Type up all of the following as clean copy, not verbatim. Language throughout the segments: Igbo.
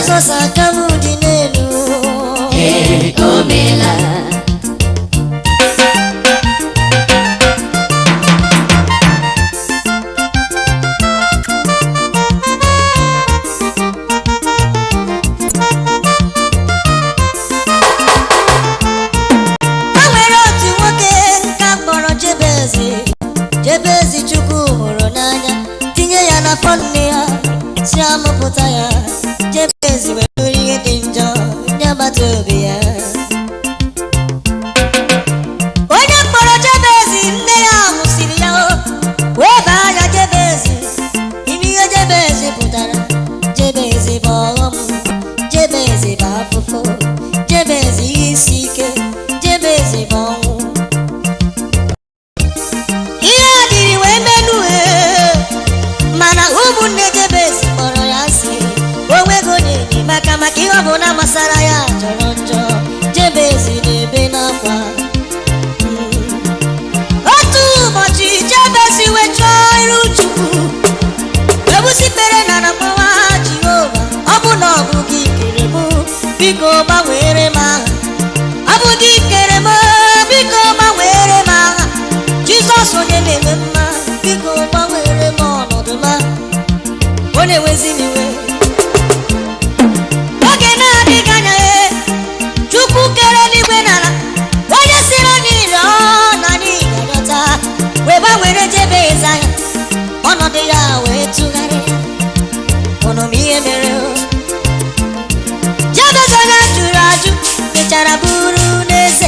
Jizọs, aka m dị n'elu. Ee, o meela. E nwere otu nwoke nke a kpọrọ Jebezi. Jebezi, Chukwu hụrụ n'anya, tinye ya n'afọ nne ya si amụpụta ya. Jebezi wee bụrụ ihe dị njọ nye agbata obi ya. Onye kpọrọ Jebezi, nne ya mụsiri ya, o wee baa ya Jebezi. Ime ihe Jebezi pụtara, Jebezi bụ ọghọm, Jebezi bụ afụfụ, Jebezi ihe isi ike, Jebezi bụ ọnwụ. Ihe a dịrị wee menu ee, mana ụmụnne Jebezi kpọrọ ya asị. O nwego onye enyemaka maka ihe ọbụla gbasara ya jọrọ njọ. Jebezi na-ebe n'akwa. Otu ụbọchị, Jebezi wee chọọ iru Chukwu, wee gbusipere na na mgbawa Jehova. Ọ bụ na ọ bụ gị kere mụ, biko gbanwere m aha. Ọ bụ gị kere m, biko gbanwere m aha. Jizọs, onye na-eme mma, biko gbanwere m ọnọdụ m a. Ọ na-ewezi m iwe. Oge na-adịghị anya, e Chukwu kere eluigwe n'ala, onye siri anyị rịọ na anyị ga-arịọta, wee gbanwere Jebez anya, ọnọdụ ya wee tụgharịa. Ụnụ m ihe mere o. Jebez onye jụrụ ajụ mechara bụrụ n'eze.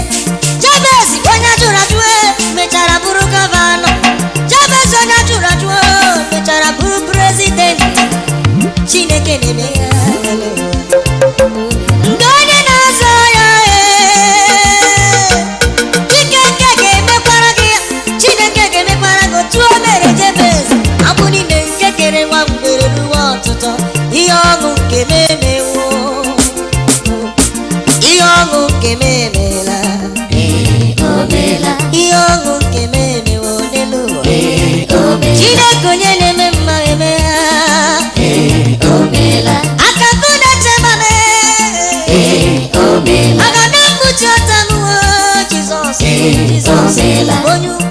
Jebez onye jụrụ ajụ e mechara bụrụ governor. Jebez onye jụrụ ajụ o mechara bụrụ president. Chineke na-eme ya. Ndị onye na-azọ ya ee, Chineke ga-emekwara gị ya. Chineke ga-emekwara gị otu o mere Jebez. Abụ niile nke kere nwa mgbere ruo ọtụtụ ihe ọṅụ nke m emewo, ihe ọṅụ nke m emela. Ee, o meela. Ihe ọṅụ nke m emewo n'elu ụwa. Ee, o meela. Chineke onye na-eme mma eme ha. Ee, o meela. Aka na-echeba m. Ee, o meela. Aga na mkpuchi ọta m o, Jizọs. Ee, Jizọs. o meela. Onye ukwu.